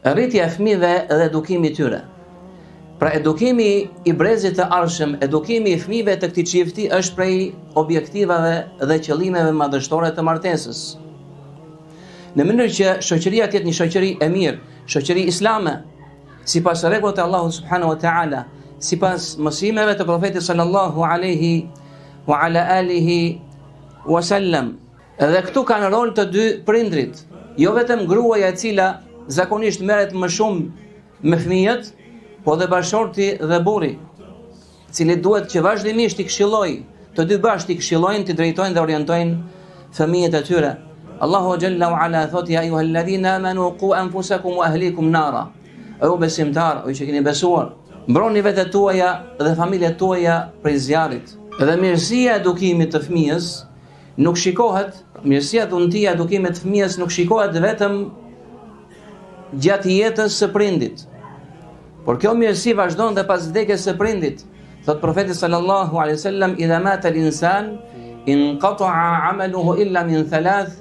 Rritja e fëmijëve dhe edukimi i tyre. Pra edukimi i brezit të ardhshëm, edukimi i fëmijëve të këtij çifti është prej objektivave dhe qëllimeve madhështore të martesës. Në mënyrë që shoqëria të jetë një shoqëri e mirë, shoqëri islame, sipas rregullave të Allahut subhanahu wa taala, sipas mësimeve të profetit sallallahu alaihi wa ala alihi wa sallam. Edhe këtu kanë rol të dy prindrit, jo vetëm gruaja e cila zakonisht merret më shumë me fëmijët, po dhe bashkëshorti dhe burri, i cili duhet që vazhdimisht t'i këshillojë, të dy bashkë t'i këshillojnë, t'i drejtojnë dhe orientojnë fëmijët e tyre. Allahu xhalla wa ala thotë ja ayyuhalladhina amanu qu anfusakum wa ahlikum nara. O ju besimtarë, o ju që keni besuar, mbroni vetet tuaja dhe familjet tuaja prej zjarrit. Dhe mirësia e edukimit të fëmijës Nuk shikohet, mirësia dhuntia e edukimit të fëmijës nuk shikohet vetëm gjatë jetës së prindit. Por kjo mirësi vazhdon dhe pas vdekjes së prindit. Thotë profeti sallallahu alaihi wasallam, "Idha mata al-insan inqata'a 'amaluhu illa min thalath."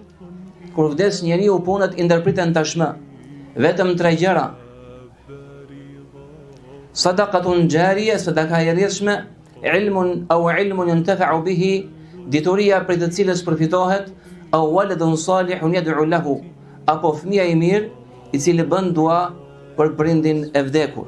Kur vdes njeriu punët i ndërpriten tashmë. Vetëm tre gjëra. Sadaqatun jariyah, sadaka e rrjedhshme, Ilmun aw ilmun yuntafa'u bihi, dituria prej të cilës përfitohet, aw waladun salihun yad'u lahu, apo fëmija i mirë i cili bën dua për prindin e vdekur.